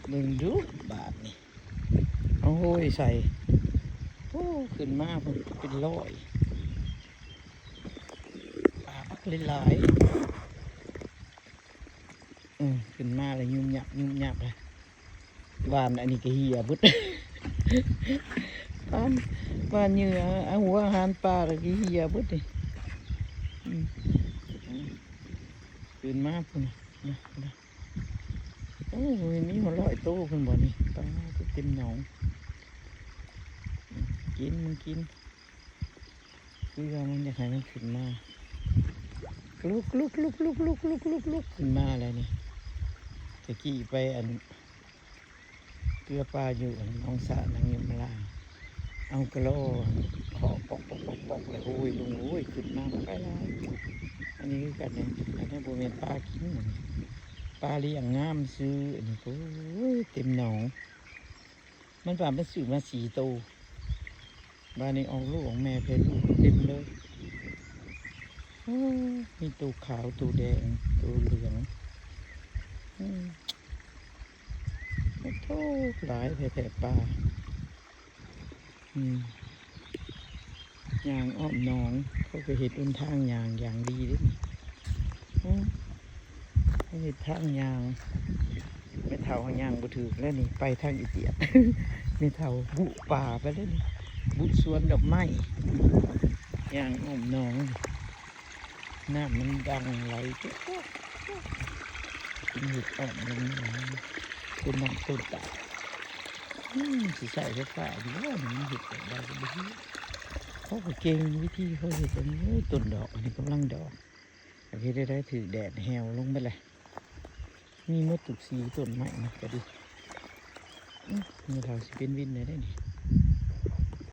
ເບິ່ງດູບາດນີ້ ເອົາໂຫຍໃສ່ ໂອ້ ຂຶ້ນມາເປັນຮ້ອຍ ປາບັກຫຼາຍໆ ເອີ ຂຶ້ນມາແລ້ວຍຸບຍັບຍຸບຍັບ ຫວ່ານອັນນີ້ກໍເຫ່ຍເບິດ ຫວ່ານ ຫວ່ານເຫຍື່ອ ເອົາຫົວອາຫານປາແລ້ວກໍເຫ່ຍເບິດນີ້ ອືມ ອືມ ຂຶ້ນມາພຸ້ນນະ ໂອ້ຍ ມີຮອດຮ້ອຍໂຕພຸ້ນບໍ່ນີ້ ປາ ເຕັມໜອງ ອືມ ກິນ ມັນກິນ ຄືວ່າມັນຢາກໃຫ້ມັນຂຶ້ນມາ ລຸກໆໆໆໆ ລຸກຂຶ້ນມາແລ້ວນີ້ ແຕ່ກີ້ໄປອັນ ເກືອປາຢູ່ອັນໜອງສະນາງຍົມມາລາ ເອົາກະລໍເຄາະປອກໆໆໆ ແລ້ວໂຫຍລົງ ໂອ້ຍ ຂຶ້ນມາບັກຫຼາຍ ອັນນີ້ຄືກັນນະ ອັນນັ້ນບໍ່ແມ່ນປາກິນ ປາລ້ຽງງາມຊື່ ອັນນີ້ ໂອ້ຍ ເຕັມໜອງ ມັນວ່າມັນຊື້ມາສີ່ໂຕ ບາດນີ້ອອກລູກອອກແມ່ ແຜ່ລູກເຕັມເລີຍ ໂອ້ ມີໂຕຂາວ ໂຕແດງ ໂຕເຫຼືອງ ອືມ ໂອ້ໂທ້ ຫຼາຍແທ້ໆ ປາ ອືມ ຍ່າງອ້ອມໜອງ ເຂົາກໍເຮັດຫົນທາງຍ່າງຢ່າງດີເດ້ນີ້ ອືມ ເຮັດທາງຍ່າງ ແມ່ເຖົ້າຍ່າງບໍ່ຖືກແລ້ວນີ້ ໄປທາງອີຈຽດ ແມ່ເຖົ້າບຸປ່າໄປແລ້ວນີ້ ບຸສວນດອກໄມ້ ຍ່າງອ້ອມໜອງ ນ້ຳມັນດັງໄຫຼ ເຮັດອ້ອມລົງມາ ເປັນນ້ຳຕົ້ນຕາ ອືມ ຊິໃຊ້ໄຟຟ້າຢູ່ບໍ່ນີ້ ມັນເຮັດແບບໃດກໍບໍ່ຮູ້ ເຂົາກໍເກັ່ງວິທີເຂົາເຮັດ ໂອ້ຍ ຕົ້ນດອກ ອັນນີ້ກຳລັງດອກ ເຮັດໄດ້ ຖືກແດດແຫ້ວລົງເບິດແຫຼະ ມີໝົດທຸກສີ ຕົ້ນໄມ້ນະກໍດີ ອືມ ແມ່ເຖົ້າຊິເປັນວິນແລ້ວເດ້ນີ້